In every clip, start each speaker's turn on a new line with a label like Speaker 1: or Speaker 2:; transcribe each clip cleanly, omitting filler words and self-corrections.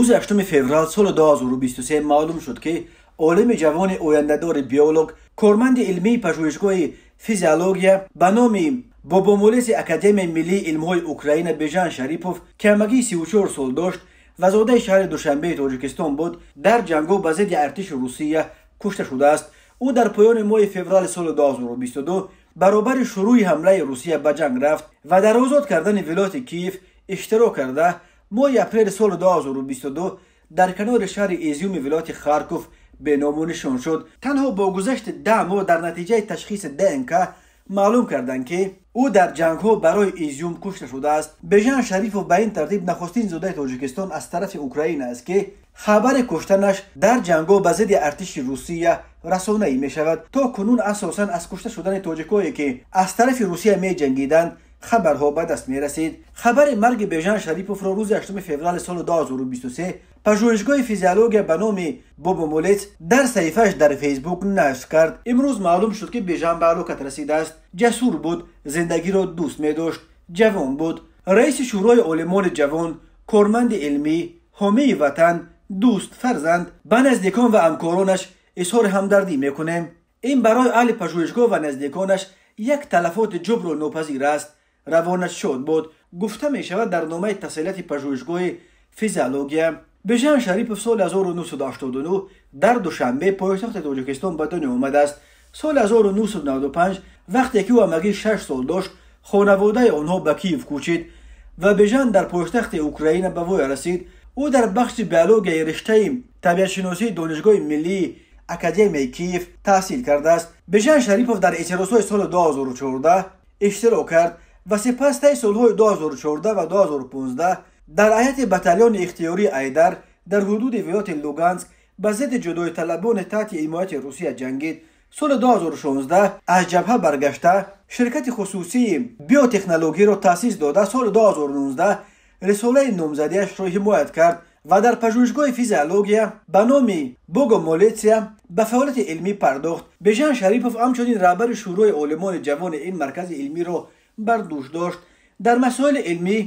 Speaker 1: Рӯзи 8 феврал соли 2023 маълум шуд, ки олими ҷавони ояндадори биолог, корманди илмии пажӯҳишгоҳи физиология ба номи Бобомолеси Академияи миллии илмҳои Украина Бежан Шарипов, ки ҳамагӣ 34 сол дошт ва зодаи шаҳри Душанбеи Тоҷикистон буд, дар ҷангҳо ба зидди артиши Русия кушта шудааст. Ӯ дар поёни моҳи феврали соли 2022 баробари шурӯъи ҳамлаи Русия ба ҷанг рафт ва дар озод кардани вилояти Киев иштирок карда, моҳи апрели соли 2022 дар канори шаҳри Изюми вилояти Харков беному нишон шуд. Танҳо бо гузашти 10 моҳ дар натиҷаи ташхиси ДНК маълум карданд, ки ӯ дар ҷангҳо барои Изюм кушта шудааст. Бежан Шарипов ба ин тартиб нахустин зодаи Тоҷикистон аз тарафи Украина аст, ки хабари куштанаш дар ҷангҳо ба зидди артиши Русия расонаӣ мешавад. То кунун асосан аз кушта шудани тоҷикое, ки аз тарафи Русия меҷангиданд, хабарҳо ба даст мерасид. Хабари марги Бежан Шариповро рӯзи 8 феврали соли 2023 пажӯҳишгоҳи физиология ба номи Бобомолец дар саҳифааш дар Фейсбук нашр кард. Имрӯз маълум шуд, ки Бежан ба ҳалокат расидааст. Ҷасур буд, зиндагиро дӯст медошт, ҷавон буд. Раиси Шӯрои олимони ҷавон, корманди илмӣ, ҳомии ватан, дӯст, фарзанд. Ба наздикон ва ҳамкоронаш изҳори ҳамдардӣ мекунем. Ин барои аҳли пажӯҳишгоҳ ва наздиконаш як талафоти ҷубру нопазир аст. Равонаш шод буд, гуфта мешавад дар номаи тасалияти пажӯҳишгоҳи физиология. Бежан Шарипов соли 1989 дар Душанбе, пойтахти Тоҷикистон, ба дунё омадааст. Соли 1995, вақте ки ӯ ҳамагӣ 6 сол дошт, хонаводаи онҳо ба Киев кӯчид ва Бежан дар пойтахти Украина ба воя расид. Ӯ дар бахши биологияи риштаи табиатшиносии Донишгоҳи миллии Академияи Киев таҳсил кардааст. Бежан Шарипов дар эътирозҳои соли 2014 иштирок кард ва сипас таи солҳои 2014 ва 2015 дар ҳайати батальони ихтиёрии Айдар дар ҳудуди вилояти Луганск ба зидди ҷудоиталабони таҳти ҳимояти Русия ҷангид. Соли 2016 аз ҷабҳа баргашта, ширкати хусусии биотехнологиро таъсис дода, соли 2019 рисолаи номзадиашро ҳимоят кард ва дар пажӯҳишгоҳи физиология ба номи Богомолетсия ба фаъолияти илмӣ пардохт. Бежан Шарипов ҳамчунин раҳбари Шӯрои олимони ҷавони ин маркази илмиро бар дӯш дошт. Дар масоили илмӣ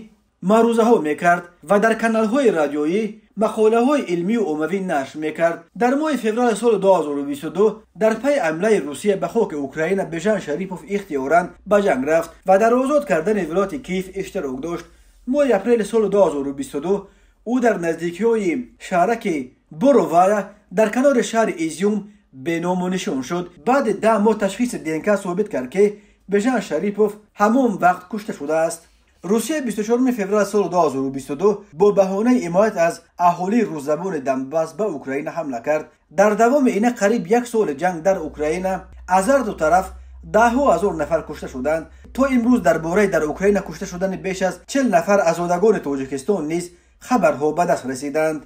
Speaker 1: маърузаҳо мекард ва дар каналҳои радиоӣ мақолаҳои илмию оммавӣ нашр мекард. Дар моҳи феврали соли 2022 дар пайи ҳамлаи Русия ба хоки Украина Бежан Шарипов ихтиёран ба ҷанг рафт ва дар озод кардани вилояти Киев иштирок дошт. Моҳи апрели соли 2022 ӯ дар наздикиҳои шаҳраки Боровая дар канори шаҳри Изюм беному нишон шуд. Баъди 10 моҳ ташхиси ДНК собит кард, ки Бежан Шарипов ҳамон вақт кушта шудааст. Русия 24 феврал соли 2022 бо баҳонаи ҳимоят аз аҳолии русзабони Донбасс ба Украина ҳамла кард. Дар давоми ина қариб як соли ҷанг дар Украина аз ҳар ду тараф даҳҳо ҳазор нафар кушта шуданд. То имрӯз дар бораи дар Украина кушта шудани беш аз 40 нафар азодагони Тоҷикистон низ хабарҳо ба даст расиданд.